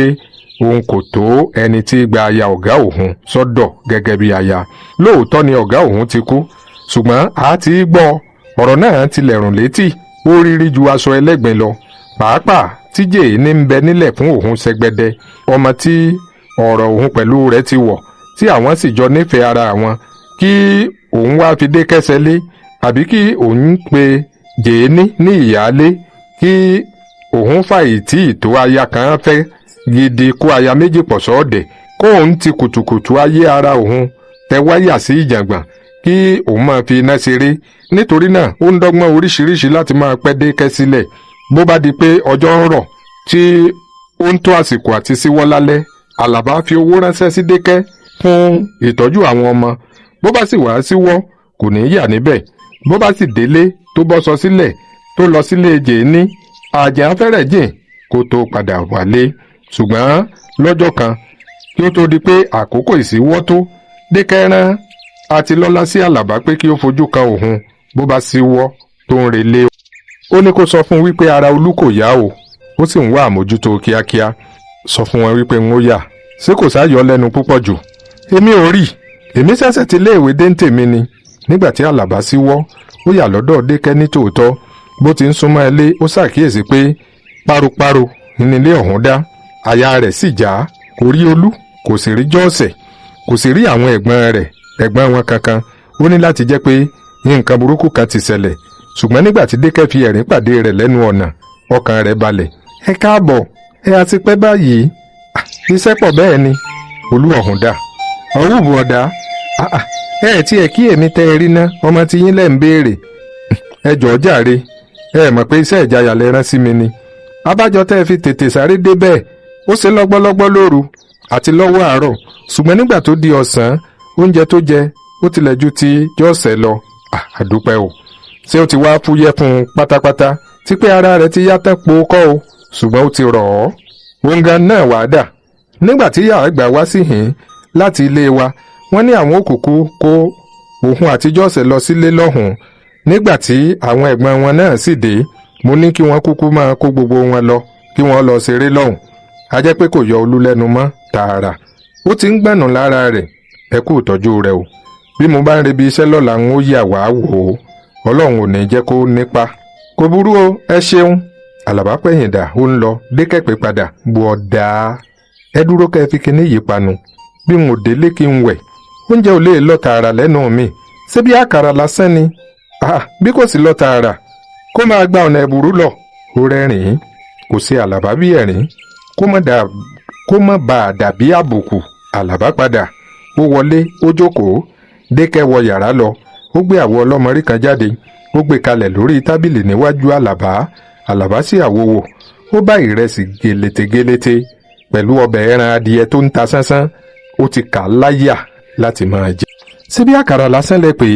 òun kò tó ẹni tí gba aya ọ̀gá òun sọ́dọ̀ gẹ́gẹ́ bí aya. Lóòótọ́ ni ọ̀gá òun ti kú, ṣùgbọ́n a ti gbọ́ ọ̀rọ̀ náà tilẹ̀ rùn létí, ó rírí ju aṣọ ẹlẹ́gbin lọ. Pàápàá tí Jèé ní ń bẹ nílẹ̀ fún òun ṣẹgbẹdẹ, ọmọ tí ọ̀rọ̀ òun pẹ̀lú rẹ̀ ti wọ̀, tí àwọn sì jọ nífẹ̀ẹ́ ara àwọn, kí òun wá fi dé kẹsẹ̀ lé, àbí kí òun pe Jèé ní ìyáálé, kí òun fàyè tí ìtò aya kan fẹ́ gidi kó aya méjì pọ̀ sọ́ọ̀dẹ̀, kó òun ti kùtùkùtù ayé ara òun tẹ wáyà sí ìjàngbọ̀n, kí òun máa fi iná ṣeré. Nítorí náà ó ń dọ́gbọ́n oríṣiríṣi láti máa pẹ́ dé kẹ́sílẹ̀. Bó bá di pé ọjọ́ ń rọ̀ tí ó ń tó àsìkò àti síwọ́ lálẹ́, Àlàbá fi owó ránṣẹ́ sí Dékẹ́ fún ìtọ́jú àwọn ọmọ. Bó bá sì wá síwọ́, kò ní yà níbẹ̀. Bó bá sì délé tó bọ́ sọ sílẹ̀ tó lọ sílé Jèé ní, àjà fẹ́rẹ̀ jìn kó tó padà wálé. Ṣùgbọ́n lọ́jọ́ kan, kí ó tó di pé àkókò ìsíwọ́ tó, Dékẹ́ rán Àtilọ́lá sí Àlàbá pé kí ó fojú kan òun bó bá síwọ́ tó ń relé. Ó ní kó sọ fún wípé ara Olú kò yá o, ó sì ń wá àmójútó kíákíá. Sọ fún wọn wípé ń ó yà, ṣé kò sáyọ lẹ́nu púpọ̀ jù? Èmi ò rí, èmi ṣẹ̀ṣẹ̀ ti léèwé dé ń tèmi ni. Nígbà tí Àlàbá síwọ́, ó yà lọ́dọ̀ Dékẹ́ ní tòótọ́. Bó ti ń súnmọ́ ilé, ó ṣàkíyèsí pé paropáro nílé ọ̀hún dá. Àyà rẹ̀ sì já, kò rí Olú, kò sì rí Jọ́ọ̀sẹ̀, kò sì rí àwọn ẹ̀gbọ́n rẹ̀, ẹ̀gbọ́n wọn kankan. Ó ní láti jẹ́ pé nǹkan burúkú kan ti ṣẹlẹ̀. Ṣùgbọ́n nígbà tí Dékẹ́ fi ẹ̀rín pàdé rẹ̀ lẹ́nu ọ̀nà, ọkàn rẹ̀ balẹ̀. Ẹ káàbọ̀, ẹ á ti pẹ́ báyìí. Iṣẹ́ pọ̀ bẹ́ẹ̀ ni. Olú ọ̀hún dà? Ọ̀wùbù ọ̀dà. Ẹ ti ẹ̀ kí èmi tẹ́ ẹ rí ná, ọmọ tí yín lẹ̀ ń béèrè. Ẹ jọ̀ọ́ jàre, ẹ mọ̀ pé iṣẹ́ ìjayà lẹ rán sí mi ni. Abájọ tẹ́ ẹ fi tètè sáré dé bẹ́ẹ̀, ó ṣe lọ́gbọ́lọ́gbọ́ lóru àti lọ́wọ́ àárọ̀. Ṣùgbọ́n nígbà tó di ọ̀sán, oúnjẹ tó jẹ ó tilẹ̀ ju ti jọ́ọ̀sẹ̀ lọ. Àdúpẹ́ o. Ṣé ó ti wá fúyẹ́ fún un pátápátá tí pé ara rẹ̀ ti yá tán po kọ́ o, ṣùgbọ́n ó ti rọ̀ ọ́. Òǹgàn náà wàá dà. Nígbà tí yàrá gbà wá sí hìn láti ilé wa, wọ́n ní àwọn òkùnkùn kó òun àti Jọ́ọ̀sẹ̀ lọ sílé lọ́hùn. Nígbà tí àwọn ẹ̀gbọ́n wọn náà sì dé, mo ní kí wọ́n kúkú máa kó gbogbo wọn lọ, kí wọ́n lọ ṣeré lọ́hùn. A jẹ́ pé kò yọ Olú lẹ́nu mọ́ tààrà. Ó ti ń gbọ̀nù lára rẹ̀. Ẹ kú ìtọ́jú rẹ̀ o. Bí mo bá ń rebi iṣẹ́ lọ́la, ń ó yà wá wò ó. Ọlọ́run ò ní jẹ́ kó nípa. Kò burú o, ẹ ṣeun. Àlàbá pẹ̀yìndà, ó ń lọ. Dékẹ́ pé padà, bu ọ̀dà. Ẹ dúró kẹ́ ẹ fi kinní yìí panu. Bí n ò délé kí n wẹ̀, oúnjẹ ò lè lọ tààrà lẹ́nu mi. Ṣé bí àkàrà lásán ni? Bí kò sì lọ tààrà, kó máa gba ọ̀nà ẹ̀bùrú lọ. Ó rẹ́rìn-ín, kò sí Àlàbá bí ẹ̀rín, kó má bàa dàbí àbùkù. Àlàbá padà, ó wọlé, ó jókòó. Dékẹ́ wọ yàrá lọ, ó gbé àwo ọlọ́mọrí kan jáde, ó gbé kalẹ̀ lórí tábìlì níwájú Àlàbá. Àlàbá sì àwo wò, ó bá ìrẹsì gèlètègèlètè pẹ̀lú ọbẹ̀ ẹran adìẹ tó ń ta sánsán. Ó ti kà á láyà láti máa jẹ. Ṣé bí àkàrà lásán lẹ pé?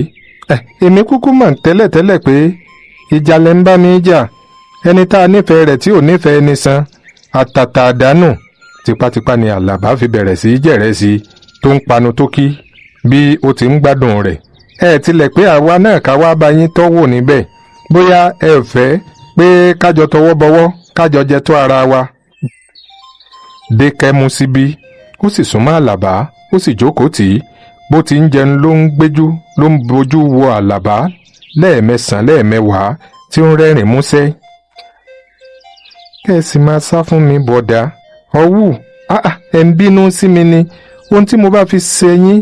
Èmi kúkú mọ̀ tẹ́lẹ̀tẹ́lẹ̀ pé ìjà lẹ ń bá mi jà. Ẹni tá a nífẹ̀ẹ́ rẹ̀ tí ò nífẹ̀ẹ́ ẹni san, àtàtà àdánù. Tipátipá ni Àlàbá fi bẹ̀rẹ̀ sí í jẹ̀rẹ̀ sí i tó ń panu tó kí bí ó ti ń gbádùn rẹ̀. Ẹ tilẹ̀ pé àwa náà ká wá bá yín tọ́wò níbẹ̀, bóyá ẹ fẹ́ pé kájọ tọwọ́ bọwọ́ kájọ jẹ tó ara wa. Dékẹ́ mú síbí, ó sì súnmọ́ Àlàbá, ó sì jókòó tì í. Bó ti ń jẹun ló ń gbéjú ló ń bojú wo Àlàbá lẹ́ẹ̀mẹsàn-án lẹ́ẹ̀mẹwàá tí ó ń rẹ́rìn músẹ́. Kẹ́ ẹ sì máa sá fún mi bọ̀dá ọ̀wù, ẹ̀ ń bínú sí mi ni. Ohun tí mo bá fi ṣe yín,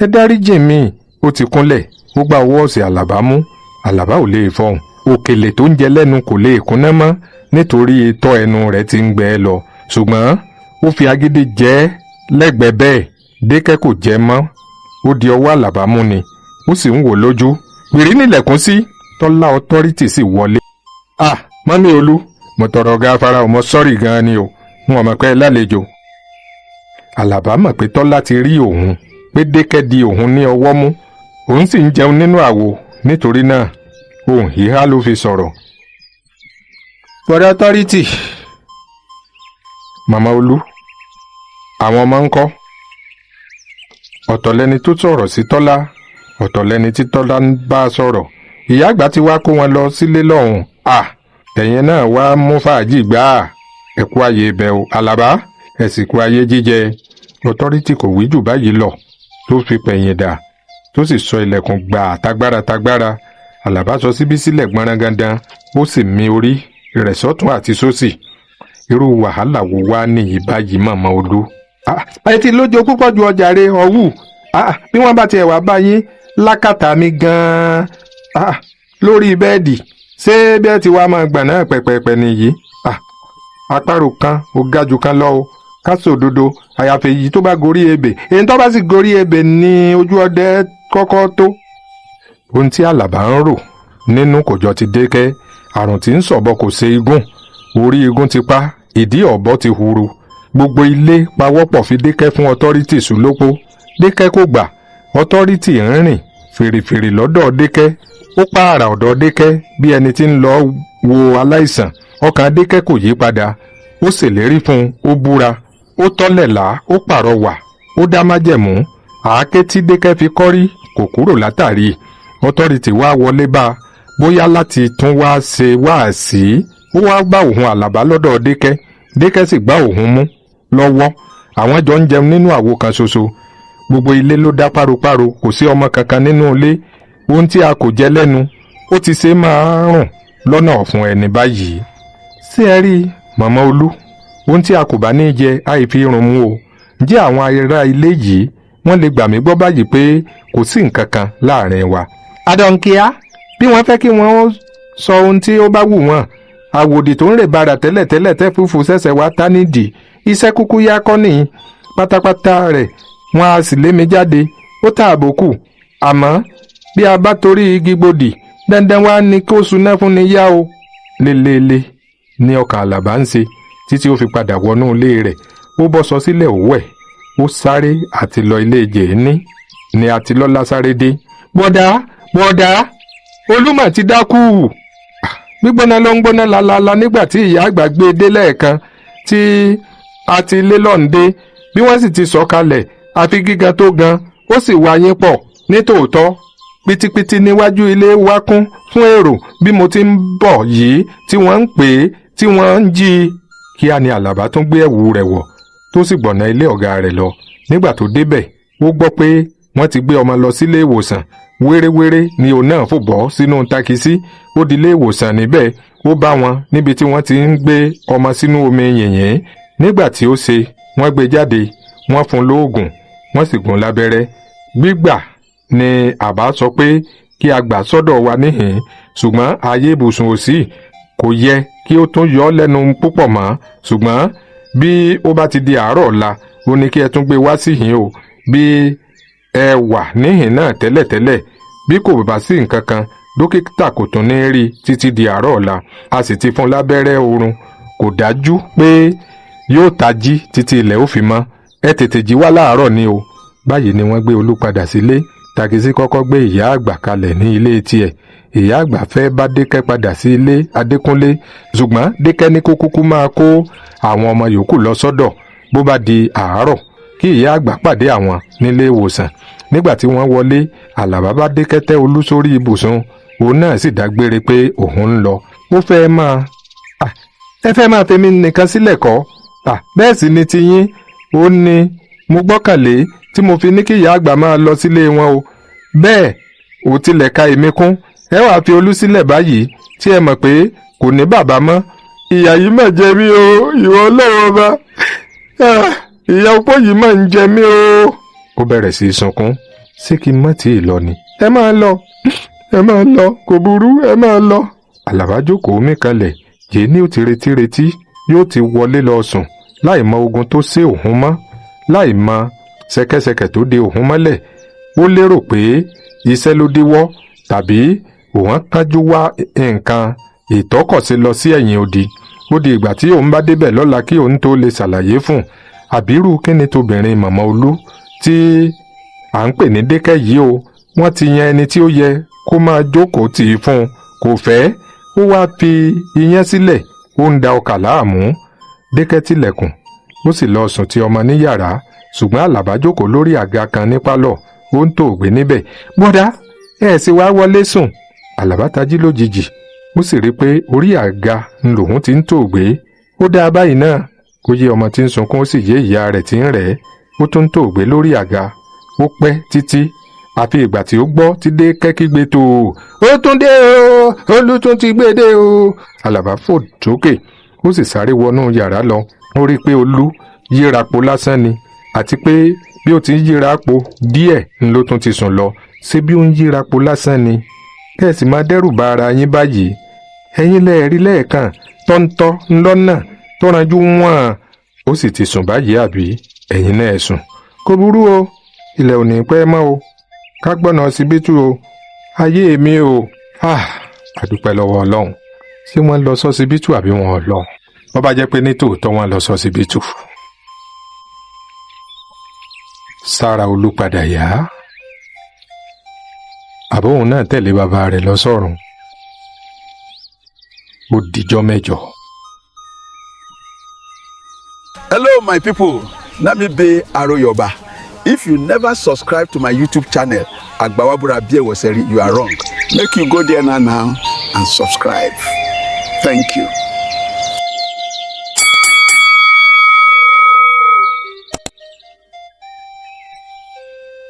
ẹ dáríjì mi. Ó ti kúnlẹ̀, ó gba ọwọ́ ọ̀sẹ̀ Àlàbá mú. Àlàbá ò lè fọhùn. Òkèlè tó ń jẹ lẹ́nu kò lè kúnná mọ́ nítorí itọ́ ẹnu rẹ̀ ti ń gbẹ lọ, ṣùgbọ́n ó fi agídí jẹ ẹ́ lẹ́gbẹ̀ẹ́. Bẹ́ẹ̀ Dékẹ́ kò jẹ mọ́, ó di ọwọ́ Àlàbá mú ni, ó sì ń wò lójú. Pìrí nílẹ̀kùn sí, Tọ́lá Ọtọ́rìtì sì wọlé. Ah, mọ́mí Olú, mo tọrọ gáfárà o, mo sọ́ọ̀rì gan-an ni o, n ò mọ̀ pé ẹ lálejò. Àlàbá mọ̀ pé Tọ́lá ti rí òun pé Dékẹ́ di òun ní ọwọ́ mú, òun sì ń jẹun nínú àwo, nítorí náà ohùn híhá ló fi sọ̀rọ̀. Bọ̀dá Ọtọ́rìtì, màmá Olú, àwọn ọmọ ń kọ́? Ọ̀tọ̀ lẹni tó sọ̀rọ̀ sí Tọ́lá, ọ̀tọ̀ lẹni tí Tọ́lá ń bá sọ̀rọ̀. Ìyá àgbà ti wá kó wọn lọ sílé lọ́hùn. À, ẹ̀yin náà wá mú fàájì gbà á, ẹ̀kú ayé ibẹ̀ o Àlàbá, ẹ̀sìnkú ayé jíjẹ. Ọtọ́rìtì kò wí jù báyìí lọ tó fi pẹ̀yìn dà, tó sì sọ ilẹ̀kùn gbà tagbára tagbára. Àlàbá sọ síbí sílẹ̀ gbọ́nrangandan, ó sì mi orí rẹ̀ sọ́tún àti sósì. Irú wàhálà wo wá nìyí báyìí, màmá Olú? Ẹ ti lójo púpọ̀ ju ọjà rẹ ọ̀wù. Bí wọ́n bá tiẹ̀ wá báyìí lákàtà mi gan-an lórí bẹ́ẹ̀dì, ṣé bí ẹ ti wá máa gbà náà pẹ̀pẹ̀pẹ̀ nìyí? Àparò kan ò ga jù kan lọ o, ká sòdodo, àyàfi èyí tó bá gorí ebè. Èyí tó bá sì gorí ebè ní ojú ọdẹ kọ́kọ́ tó. Ohun tí Àlàbá ń rò nínú kò jọ ti Dékẹ́. Àrùn tí ń sọ̀bọ kò ṣe igún, orí igún ti pa, ìdí ọ̀bọ ti huru. Gbogbo ilé pawọ́pọ̀ fi Dékẹ́ fún Ọtọ́rìtì sùlópó, Dékẹ́ kò gbà. Ọtọ́rìtì ń rìn fèrèfèrè lọ́dọ̀ Dékẹ́, ó pààrà ọ̀dọ̀ Dékẹ́ bí ẹni tí ń lọ wo aláìsàn. Ọkàn Dékẹ́ kò yí padà. Ó ṣèlérí fún un, ó búra, ó tọ́lẹ̀lá, ó pàrọwà, ó dá májẹ̀mú. Àáké tí Dékẹ́ fi kọ́rí kò kúrò látàrí. Ọtọ́rìtì wá wọlé bá a, bóyá láti tún wá ṣe wáàsí. Ó wá bá òun Àlàbá lọ́dọ̀ Dékẹ́, Dékẹ́ sì gbá òun mú lọ́wọ́, àwọn jọ ń jẹun nínú àwo kan ṣoṣo. Gbogbo ilé ló dá páropáro, kò sí ọmọ kankan nínú ilé. Ohun tí a kò jẹ lẹ́nu, ó ti ṣe máa rùn lọ́nà ọ̀fun ẹni báyìí? Ṣé ẹ rí màmá Olú, ohun tí a kò bá ní jẹ àìfi irun mú o. Ǹjẹ́ àwọn ará ilé yìí wọ́n lè gbà mí gbọ́ báyìí pé kò sí nǹkan kan láàrin wa? Adọ̀nkíá, bí wọ́n fẹ́ kí wọ́n sọ ohun tí ó bá wù wọ́n. Àwòdì tó ń rè bàrà tẹ́lẹ̀tẹ́lẹ̀ tẹ́ fúfú ṣẹ̀ṣẹ̀ wá tá nídìí iṣẹ́ kúkú yá kọ́ nìyí pátápátá rẹ̀, wọ́n á sì lé mi jáde, ó tà àbókù. Àmọ́ bí a bá torí igi gbòdì, dandan wá ní kó suná fún ni yá o. Lélele ní ọkàn Àlàbá ń ṣe títí ó fi padà wọnú ilé rẹ̀. Ó bọ́ sọ sílẹ̀ òwú ẹ̀, ó sáré àti lọ ilé jèéní ni Àtilọ́lá sáré dé. Bọ̀dá, bọ̀dá, Olúmọ̀ ti dákú. Gbígbóná ló ń gbóná lálálá nígbà tí ìyá àgbà gbé e dé lẹ́ẹ̀kan tí a ti lé lọ́ǹde. Bí wọ́n sì ti sọ kalẹ̀, àfi gíga tó gan, ó sì wá yín pọ̀ nítòótọ́. Pitipiti níwájú ilé wa kún fún èrò bí mo ti ń bọ̀ yìí, tí wọ́n ń pè é, tí wọ́n ń jí i. Kíá ni Àlàbá tún gbé ẹ̀wù rẹ̀ wọ̀, tó sì gbọ̀nà ilé ọ̀gá rẹ̀ lọ. Nígbà tó débẹ̀, ó gbọ́ pé wọ́n ti gbé ọmọ lọ sílé ìwòsàn. Wéréwéré ni òun náà fò bọ́ sínú takisí, ó di ilé ìwòsàn. Níbẹ̀ ó bá wọn níbi tí wọ́n ti ń gbé ọmọ sínú omi yìnyín. Nígbà tí ó ṣe, wọ́n gbé jáde, wọ́n fún lóògùn, wọ́n sì gún lábẹ́rẹ́. Gbígbà ni àbá sọ pé kí a gbà sọ́dọ̀ wa níhìn, ṣùgbọ́n ààyè ibùsùn ò sí. Kò yẹ kí ó tún yọ ọ́ lẹ́nu púpọ̀ mọ́, ṣùgbọ́n bí ó bá ti di àárọ̀ ọ̀la, ó ní kí ẹ tún gbé wá síhìn o. Bí ẹ wà níhìn náà tẹ́lẹ̀tẹ́lẹ̀, bí kò bá sí nǹkan kan, dókítà kò tún ní rí títí di àárọ̀ ọ̀la. A sì ti fún lábẹ́rẹ́ oorun, kò dájú pé yóò tají títí ilẹ̀ ó fi mọ́. Ẹ tètè jí wá láàárọ̀ ni o. Báyìí ni wọ́n gbé Olú padà sílé. Takisí kọ́kọ́ gbé ìyá àgbà kalẹ̀ ní ilé tiẹ̀. Ìyá àgbà fẹ́ bá Dékẹ́ padà sí ilé Adékúnlé, ṣùgbọ́n Dékẹ́ ní kó kúkú máa kó àwọn ọmọ yòókù lọ sọ́dọ̀. Bó bá di àárọ̀, kí ìyá àgbà pàdé àwọn nílé ìwòsàn. Nígbà tí wọ́n wọlé, Àlàbá bá dé kẹ́tẹ́ Olú sórí ibùsùn, òun náà sì dágbére pé òun ń lọ. Ó fẹ́ máa, ẹ fẹ́ máa fèmi nìkan sílẹ̀ kọ́? Bẹ́ẹ̀ sì ni tiyín ó ní mo gbọ́kànlé tí mo fi ní kí ìyá àgbà máa lọ sílé wọn o. Bẹ́ẹ̀ ò tilẹ̀ ka èmi kún, ẹ wàá fi Olú sílẹ̀ báyìí tí ẹ mọ̀ pé kò ní bàbá mọ́. Ìyà yìí mà jẹ mí o, ìwọ Ọlọ́run ọba, ìyà opó yìí mà ń jẹ mí o. Ó bẹ̀rẹ̀ sí í sunkún. Ṣé kí n mọ̀ tí ì lọ ni? Ẹ máa lọ, ẹ máa lọ, kò burú, ẹ máa lọ. Àlàbá jókòó mí kalẹ̀ yìí ní ó ti retí retí yóò ti wọlé lọ sùn, láì mọ ogun tó sé òun mọ́, láì mọ ṣẹ̀kẹ̀ṣẹ̀kẹ̀ tó de òun mọ́lẹ̀. Ó lérò pé iṣẹ́ ló díwọ́ tàbí òun kánjú wá nǹkan ìtọ́kọ̀sí lọ sí ẹ̀yìn odi. Ó di ìgbà tí òun bá débẹ̀ lọ́la kí òun tó lè ṣàlàyé fún un. Àbírú kíni tóbìnrin màmá Olú tí à ń pè ní Dékẹ́ yìí o? Wọ́n ti yan ẹni tí ó yẹ kó máa jókòó tì í fún un, kò fẹ́. Ó wáá fi iyán sílẹ̀, ó ń da ọkà láàmú. Dékẹ́ tilẹ̀kùn, ó sì lọ sùn ti ọmọ ní yàrá, ṣùgbọ́n Àlàbá jókòó lórí àga kan ní pálọ̀, ó ń tòògbé níbẹ̀. Bọ́dá ẹ̀ sì wá wọlé sùn. Àlàbá tají lójijì, ó sì rí i pé orí àga ń lòun ti ń tòògbé. Ó dáa báyìí náà. Ó yé ọmọ tí ń sunkún, ó sì yé ìyá rẹ̀ tí ń rẹ̀ ẹ́. Ó tún ń tòògbé lórí àga. Ó pẹ́ títí, àfi ìgbà tí ó gbọ́ tí Dékẹ́ kígbe tó, "Ó tún dé o, Olú tún ti gbé dé o." Àlàbá fò sókè, ó sì sáré wọnú yàrá lọ. Ó rí i pé Olú yírapo lásán ni, àti pé bí ó ti ń yírapo díẹ̀ ń ló tún ti sùn lọ. Ṣé bí ó ń yírapo lásán ni? Kẹ́sì máa dẹ́rù ba ara yín báyìí. Ẹ̀yin lẹ́ẹ̀rí lẹ́ẹ̀kan tọ́ńtọ́ ńlọ́nà tó ranjú wọ́n, ó sì ti sùn báyìí. Àbí ẹ̀yin náà sùn? Kò burú o, ilẹ̀ ò ní pẹ́ mọ́ o, ká gbọ́nà ọsibítù o. Ayé mi o, àdúpẹ́ lọ́wọ́ Ọlọ́run. Ṣé wọ́n lọ sọ́sibítù àbí wọn ò lọ? Wọ́n bá jẹ́ pé ní tòótọ́ wọ́n lọ sọ́sibítù, sára Olú padà yá, àbóhùn náà tẹ̀lé bàbá rẹ̀ lọ sọ́run. Ó dijọ́ mẹ́jọ. Hello, my people. Na me be Aroyoba. If you never subscribe to my YouTube channel, Agbawabura Biewoseri, you are wrong. Make you go there now, now and subscribe. Thank you.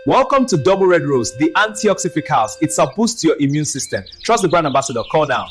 Welcome to Double Red Rose, the antioxidant house. It's a boost to your immune system. Trust the brand ambassador. Call now.